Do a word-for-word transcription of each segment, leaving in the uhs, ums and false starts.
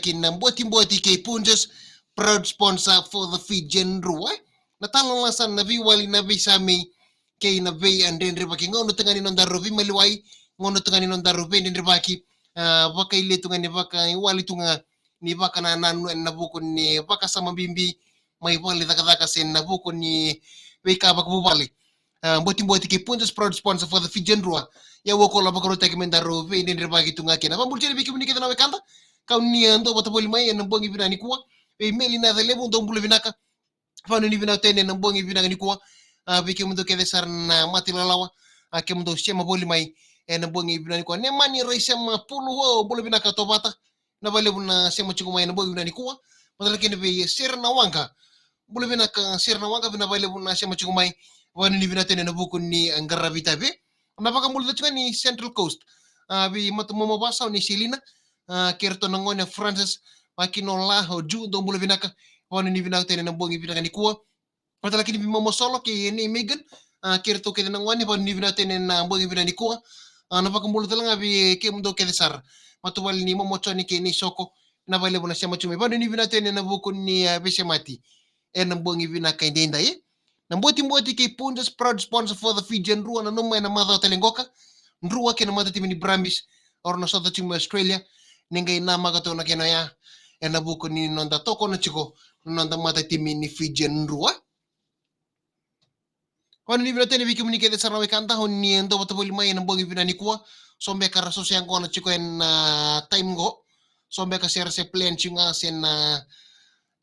kina Botiboti kei Punjas, proud sponsor for the Fijian Drua. Na talanoa sa na veiwali na veisamei kei na veidredrevaki, gauna tu ga ni nodaru veimaliwai, gauna tu ga ni nodaru veidredrevaki, ah, vakaile tu ga ni vakaiwali tu ga ni vakanananu ena vuku ni vakasama bibi mai vale ni cakacaka se na vuku ni veika vakavuvale. Ah, Botiboti kei Punjas, proud sponsor for the Fijian Drua. Ia au kola vakarautaki me daru veidredrevaki tu ga kina. Vabula tale vei kemuni kece na wekada, kau ni, ah, dou vata voli mai ena bogi vinaka nikua. Vei Meli na Yacalevu, dou bula vinaka. Vanuinui vinaka tu yani ena bogi vinaka nikua. Ah, vei kemudou kece sara na mata ilawalawa, ah, kemudou sema voli mai ena bogi vinaka nikua. Nemani Raisema Pulu, o, bula vinaka Tovata. Vinaka vakalevu na sema tiko mai ena bogi vinaka nikua. Vata tale kina vei Sera na Waqa. Bula vinaka Sera na Waqa, vinaka vakalevu na sema tiko mai. Vanuinui vinaka tu yani ena vuku ni, ah, qaravi itavi. Na vakabula tiko ni Central Coast. Ah, vei Mata Momo Vasa, o ni Selina. Ah, kei ratou na gone Francis, Makinola, o Ju, dou bula vinaka. Vanuinui vinaka tu yani ena bogi vinaka nikua. Vata tale kina vei Momo Solo kei nei Megan, ah, kei ratou kece na gone, vanuinui vinaka tu yani ena bogi vinaka nikua. Ah, na vakabula tale ga vei kemudou kece sara, matavuvale ni Momo Joni kei nei Soko, vinaka vakalevu na sema tiko mai. Vanuinui vinaka tu yani ena vuku ni, ah, veisemati ena bogi vinaka edaidai. Na Botiboti kei Punjas, proud sponsor for the Fijian Drua, nanuma ena macawa tale qoka, Drua kei na matatimi ni Brumbies, o rau na sota tiko mai Australia, ni qai namaka tu na kena oya ena vuku ni noda tokona tiko na noda matatimi ni Fijian Drua. Vanuinui vinaka tu yani vei kemuni kece sara na wekada, o ni dou vata voli mai ena bogi vinaka nikua. So beka ra soso yaqona tiko ena, ah, time qo. So beka se ra se plan tiko ga se na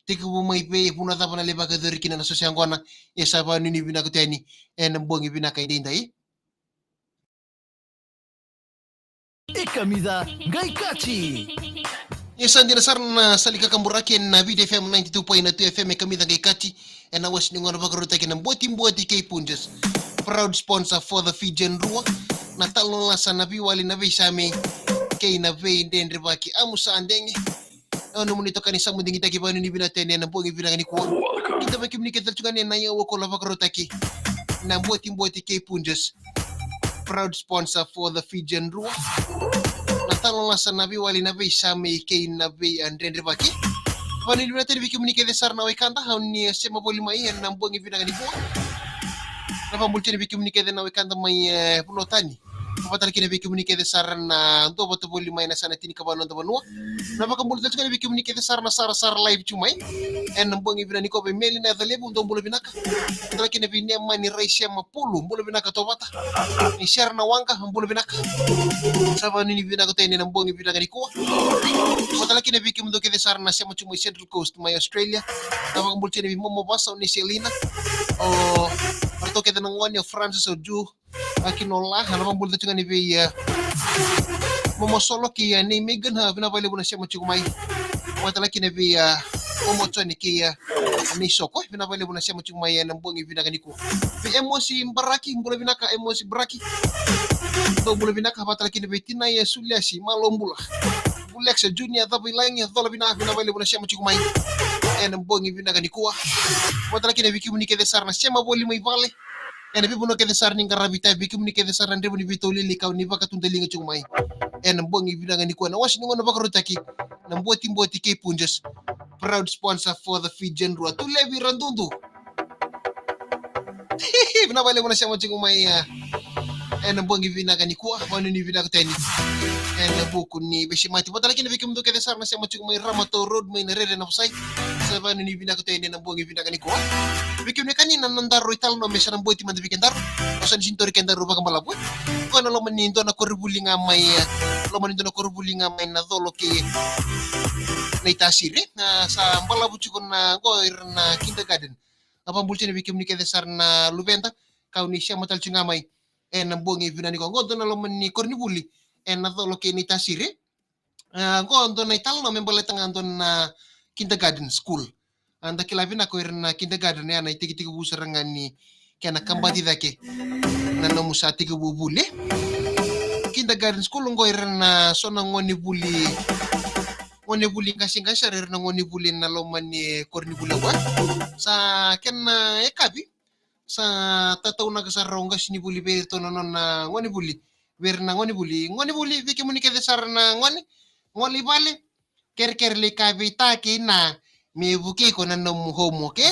tekivu mai vei, vanua cava na lai vakayacori kina na soso yaqona. Ia sa vanuinui vinaka tu yani ena bogi vinaka edaidai. E kamica qai kati. Ia sa dina sara na sala ni kakaburaki ena Viti F M ninety-two point two F M, e kamica qai kati. Ena wase ni gauna vakarautaki na Botiboti kei Punjas, proud sponsor for the Fijian Drua. Na talanoa sa na veiwali na veisamei kei na veidredrevaki, amu sa dege. Au nomuni itokani Samu Digitaki, vanuinui vinaka tu yani ena bogi vinaka nikua. Kidavaki kemuni kece tiko ga ni na iyau au kola vakarautaki na Botiboti kei Punjas, proud sponsor for the Fijian Drua. Na talanoa sa na veiwali na veisamei kei na veidredrevaki. Vanuinui vinaka tu yani vei kemuni kece sara na wekada, o ni sema voli mai ena bogi vinaka nikua. Na vakabula tu yani vei kemuni kece na wekada mai, eh, vanua tani. Vata tale kina vei kemuni kece sara na dou vata voli mai ena yasana tinikava ni noda vanua. Na vakabula tale tiko yani vei kemuni kece sara na sarasara live tiko mai ena bogi vinaka nikua, vei Meli na Yacalevu, dou bula vinaka. Vata tale kina vei Nemani Raisema Pulu, bula vinaka Tovata. Ni Sera na Waqa, bula vinaka. Sa vanuinui vinaka tu yani ena bogi vinaka nikua. Vata tale kina vei kemudou kece sara na sema tiko mai Central Coast mai Australia. Na vakabula tu yani vei Momo Vasa, o ni Selina, o ratou kece na gone, o Francis, o Ju, Makinola, na vakabula tiko ga yani vei, ah, Momo Solo kei, ah, nei Megan, ah, vinaka vakalevu na sema tiko mai. Vata tale kina vei, ah, Momo Joni kei, ah, nei Soko, vinaka vakalevu na sema tiko mai ena bogi vinaka nikua. Vei Emosi Baraki, bula vinaka Emosi Baraki. Dou bula vinaka. Vata tale kina vei Tinai, ah, Suliasi, malo bula. Bulexa Junior, Cavailagi, cola vinaka, vinaka vakalevu na sema tiko mai ena bogi vinaka nikua. Vata tale kina vei kemuni kece sara na sema voli mai vale ena veivanua kece sara ni qaravi itavi, vei kemuni kece sara na drevu ni veitaulili, kau ni vakatudaliga tiko mai ena bogi vinaka nikua. Na wase ni gauna vakarautaki na Botiboti kei Punjas, proud sponsor for the Fijian Drua. Tulevi Radudu, vinaka vakalevu na sema tiko mai, ah, ena bogi vinaka nikua, vanuinui vinaka tu yani ena vuku ni veisemati. Vata tale kina vei kemudou kece sara na sema tiko mai Ramatou Road mai na Rere, Navasai. Sa vanuinui vinaka tu yani ena bogi vinaka nikua. Vei kemuni kece na nodaru italanoa me sa na boti mada vei kedaru, au sa ni sini tauri kedaru vakabalavu. Qo ena loma ni dua na koronivuli ga mai, eh, loma ni dua na koronivuli ga mai Nacolo kei Naitasiri. Na sa balavu tiko na qo ira na kindergarten. A vakabula tiko yani vei kemuni kece sara na luveda, kau ni sema tale tiko ga mai ena bogi vinaka nikua. Qo dua na loma ni koronivuli e Nacolo kei Naitasiri. Ah, qo dua na italanoa me baleta ga dua na kindergarten school. Ah, da kila vinaka o ira na kindergarten, ya na itekitekivu sara ga ni kena kabati cake na nomu sa tekivu vuli. Kindergarten school qo ira na so na gonevuli, gonevuli qaseqase sara, ira na gonevuli ena loma ni koronivuli qo. Sa kena yakavi, sa tataunaka sara o qasenivuli vei iratou na nona gonevuli. Vei ira na gonevuli, gonevuli, vei kemuni kece sara na gone, gole i vale, kerekere lai kaya vei ta kei na me vukei iko na nomu homework, e?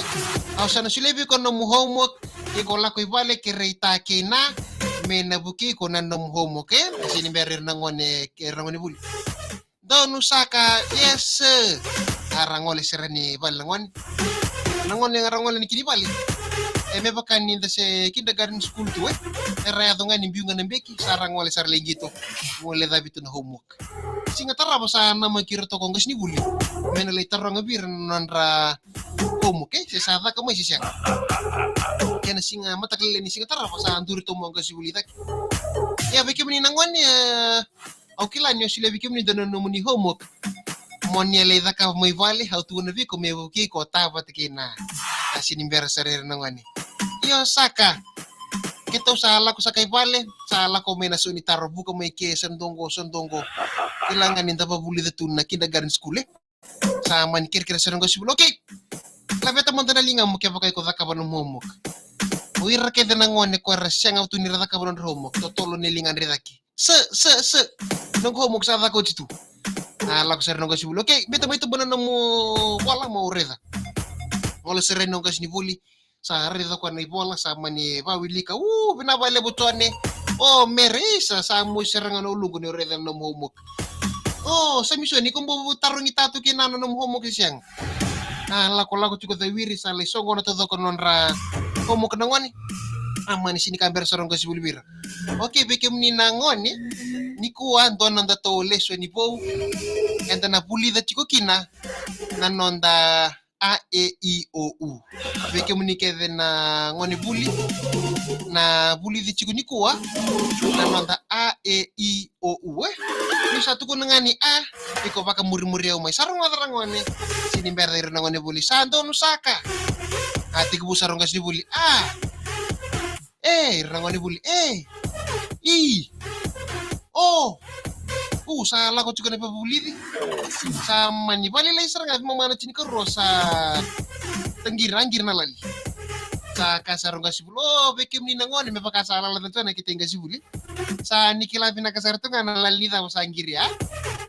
Au sa na solia vei iko na nomu homework, iko lako i vale kerei ta kei na me na vukei iko na nomu homework, e? Sega ni bera ira na gone, ira na gone vuli. Donu saka, yes sir. A ra gole sara ni vale na gone. Na gone ga ra gole ni kini vale. E me vaka ni da se kindergarten school tu, e? Era yaco ga ni biu ga na beki, sa ra gole sara lai qito. Gole cavi tu na homework. Siga tarava sa namaki ira toka o qasenivuli me na lai taroga vei ira na nodra homework, e? Se sa caka mai se sega. Kena siga mataka lailai ni siga tarava sa duri tu mai o qasenivuli cake. Ia vei kemuni na gone, e, au kila ni o solia vei kemuni dua na nomuni homework. Mo ni lai cakava mai vale, au tukuna vei iko me vukei iko ta vata kei na. A sega ni bera sara ira na gone. Io saka. Keitou sa lako saka i vale, sa lako mai na sau ni taro, vuka mai ke, sa dogo, sa dogo. Kila ga ni da vavulica tu na kindergarten school, e? Sa mani kerekere sara o qasenivuli. Okay. Laveta mada na ligamu kevaka iko cakava na homework. O ira kece na gone ko era sega tu ni ra cakava nodra homework, totolo na ligadra i cake. Sir, sir, sir. Noqu homework sa caka oti tu. A lako sara o qasenivuli. Okay, biuta mai tuba na nomu vola mo raica. Gole sara o qasenivuli. Sa raica koya na ivola, sa mani vawilika. U, vinaka vakalevu Jone. O Mere, isa, sa mosi sara ga na uluqu niu raica na nomu homework. O Samisoni, iko bau tarogi ta tu kina na nomu homework se sega? A lakolako tiko o Cawiri, sa lai soqona taucoko na nodra homework na gone. A mani sega ni ka bera sara o qasenivuli vei ira. Okay, vei kemuni na gone, nikua dua na nodatou lesoni vou eda na vulica tiko kina na noda A, E, I, O, U. Vei kemuni kece na gone vuli, na vulici tiko nikua na noda A, E, I, O, U, e? Ni sa tukuna ga ni A, iko vakamurimuri au mai. Sa rogoca ra gone. Sega ni bera ira na gone vuli. Sa donu saka. A tekivu sara o qasenivuli. A. E, ira na gone vuli. E. I. O. U, sa lako tiko na vakavulici. Sa mani vakalailai sara ga, veimama na tinikarua sa taqiri, a qiri na lali. Sa kaya sara o qasenivuli, o, vei kemuni na gone, me vaka sa lala tu na kete i qasenivuli. Sa ni kila vinaka sara tu ga na lali ni cava sa qiri, a?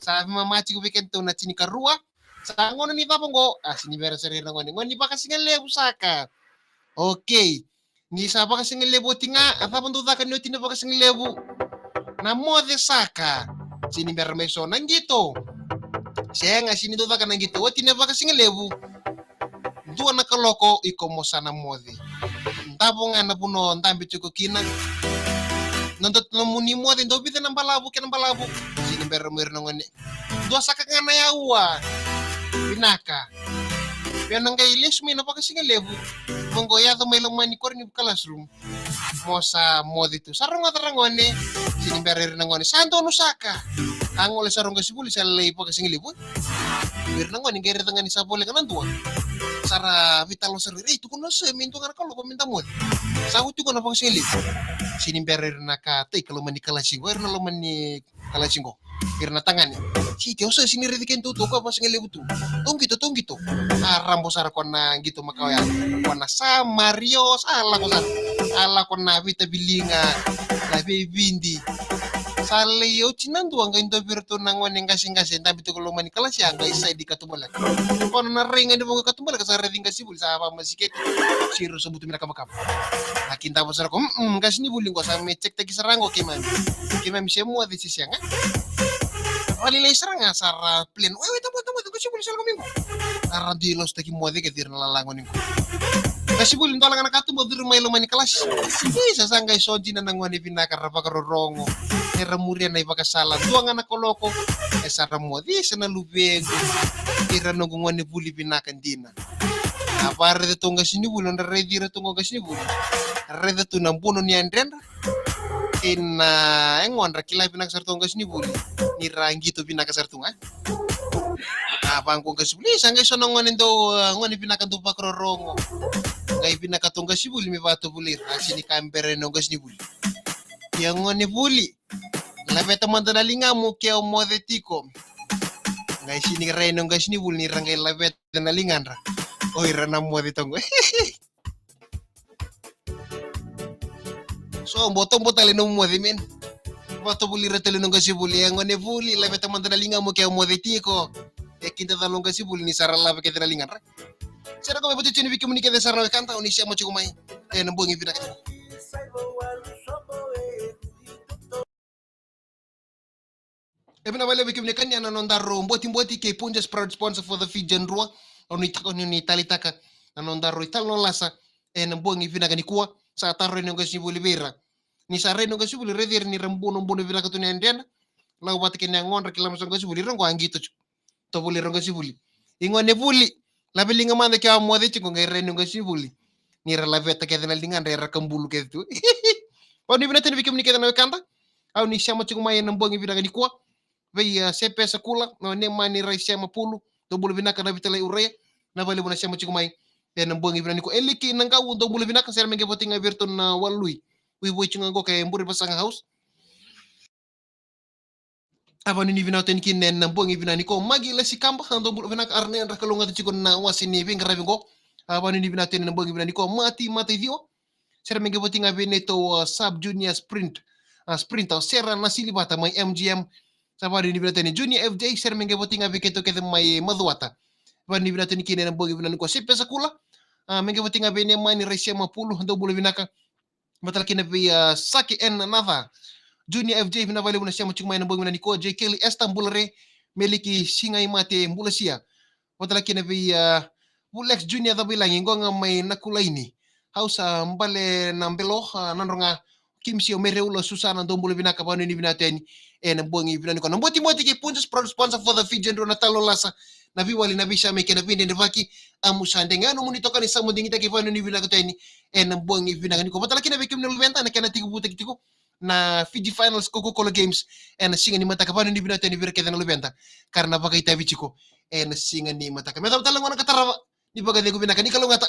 Sa veimama tiko vei kedatou na tinikarua. Sa gauna ni cava oqo? A, sega ni bera sara ira na gone. Gauna ni vakasigalevu saka. Okay. Ni sa vakasigalevu oti ga, a cava dou caka ni oti na vakasigalevu? Na moce saka. Sega ni bera mai so na qito. Sega, sega ni dou caka na qito. Oti na vakasigalevu. Dua na kaloko iko mo sa na moce. Davo ga na vanua o dabe tiko kina. Noda, nomuni moce, dou vica na balavu kei na balavu. Sega ni bera mai ira na gone. Dua saka ga na aua. Vinaka. Vei na qai lesu mai na vakasigalevu, mo qai yaco mai loma ni koro ni classroom, mo sa moce tu. Sa rogoca ra gone. Sega ni bera ira na gone. Sa donu saka. A gole sara o qasenivuli sa lai vakasigalevu. Ira na gone qai raica ga ni sa voleka na dua. Sa ra veitalanoa sara, ei, tukuna sir me dua ga na kaloko me da moce. Sa oti qo na vakasigalevu. Sega ni bera ira na ka tai ka loma ni kalasi qo, ira na loma ni kalasi qo. Ira na tagane. Siti, o sa sega ni raici kedatou tu, o koya vakasigalevu tu. Tou qito, tou qito. A rabo sara ko na qito makawa ya. Ko na sa mario, sa lako sara. A lako na veitaviliga, na veividi. Sa lai oti na dua, qai dua vei iratou na gone qaseqase, dabe tiko loma ni kalasi, a qai saidi katubaleka. Ko na rai ga ni vo qai katubaleka, sa raici qasenivuli, sa vakamasiketi. Siro sa butu mai na kavakava. A kidava sara ko, mm, qasenivuli qo sa mai check taki sara qo keimami. Keimami se moce se sega. Vakalailai sara ga sa ra plan. Wai, wai, ta moce, ta moce, qasenivuli sa lako mai qo. A ra dui lasutaki moce kece ira na lala gone qo. Qasenivuli dola ga na katuba, curu mai loma ni kalasi. Isa, sa qai so dina na gone vinaka ra vakarorogo. Era muria na ivakasala. Dua ga na kaloko. E sa ra moce, isa na luvequ. Ira noqu gone vuli vinaka dina. A vakaraica tu o qasenivuli, nodra raici ira tu o qasenivuli. Raica tu na buno ni yadredra kei na yagodra, kila vinaka sara tu o qasenivuli ni ra qito vinaka sara tu ga. A vaqo o qasenivuli, sa qai so na gone dau, a, gone vinaka dau vakarorogo. Qai vinaka tu o qasenivuli me vakatovolei ira, a sega ni ka bera yani o qasenivuli. Ia gone vuli, laveta mada na ligamu ke o moce tiko. Qai sega ni rai yani o qasenivuli ni ra qai laveta na ligadra. O ira na moce toqo. So botoboto tale na moce, man. Vakatovolei ira tale na qasenivuli, e gone vuli, laveta mada na ligamu ke o moce tiko. E kidacala o qasenivuli ni sa ra lave kece na ligadra. Sa ra qai mai vata tiko ni vei kemuni kece sa ra na wekada, o ni sema tiko mai ena bogi vinaka. E vinaka vakalevu vei kemuni kania na nodaru Botiboti kei Punjas, proud sponsor for the Fijian Drua. O ni taka, o ni taleitaka na nodaru italanoa lasa ena bogi vinaka nikua. Sa taro ena qasenivuli vei ira. Ni sa rai na qasenivuli, raici ira ni ra bunobuno vinaka tu na yadredra. Lau vata kei na yagodra, kila mada sa qasenivuli, ira qo a qito tiko. Tovoli ira qasenivuli. I gone vuli, lave liga mada ke a moce tiko, qai rai na qasenivuli. Ni ra laveta kece na ligadra, era kabulu kece tu. Vanuinui vinaka tale vei kemuni kece na wekada. Au ni sema tiko mai ena bogi vinaka nikua. Vei, a, Sepesa Kula, na Nemani Raisema Pulu, dou bula vinaka na Vitalai Ureia, na vakalevu na sema tiko mai ena bogi vinaka nikua. Eliki Naqau, dou bula vinaka, sere me qai voti ga vei iratou na Walui. Ui voi tiko ga qo ke Buri Vasaga House. A vanuinui vinaka tale kina ena bogi vinaka nikua. Magi Lasi Kaba, dou bula vinaka, Arne Drakalougata tiko na wase ni veiqaravi qo. A vanuinui vinaka tale ena bogi vinaka nikua. Mati Mataiciwa. Sere me qai voti ga vei neitou, a, sub junior sprint. A, sprint, a, Sera Nasilivata mai M G M. Sa vanuinui vinaka tale junior F J, sere me qai voti ga vei keitou kece mai Macuata. Vanuinui vinaka tale kina ena bogi vinaka nikua. Sepesa Kula. A, me qai voti ga vei Nemani Raisema Pulu, dou bula vinaka. Vata tale kina vei, a, Saki N Naca. Junior F J, vinaka vakalevu na sema tiko mai ena bogi vinaka nikua. J Kelly Esther, bula re. Meliki Sigai Mate, bula sia. Vata tale kina vei, a, Vulex Junior Cavailagi, qo ga mai Nakulaini. House, a, Bale na Belo, a, Nadroga, Kimsi, o Mereula, Susana, dou bula vinaka, vanuinui vinaka tale ena bogi vinaka nikua. Na Botiboti kei Punjas, proud sponsor for the Fijian Drua, na italanoa lasa, na veiwali, na veisame kei na veidredrevaki. Amu sa dei ga nomuni itokani, sa mo digitaki, vanuinui vinaka tale ena bogi vinaka nikua. Vata tale kina vei kemuni na luveda, na kena tekivutaki tiko na Fiji Finals Coca-Cola Games ena siga ni mataka, vanuinui vinaka tale vei ira kece na luveda ka ra na vakaitavi tiko ena siga ni mataka. Me cava tale gona ka tarava, ni vakacegu vinaka, ni kalougata.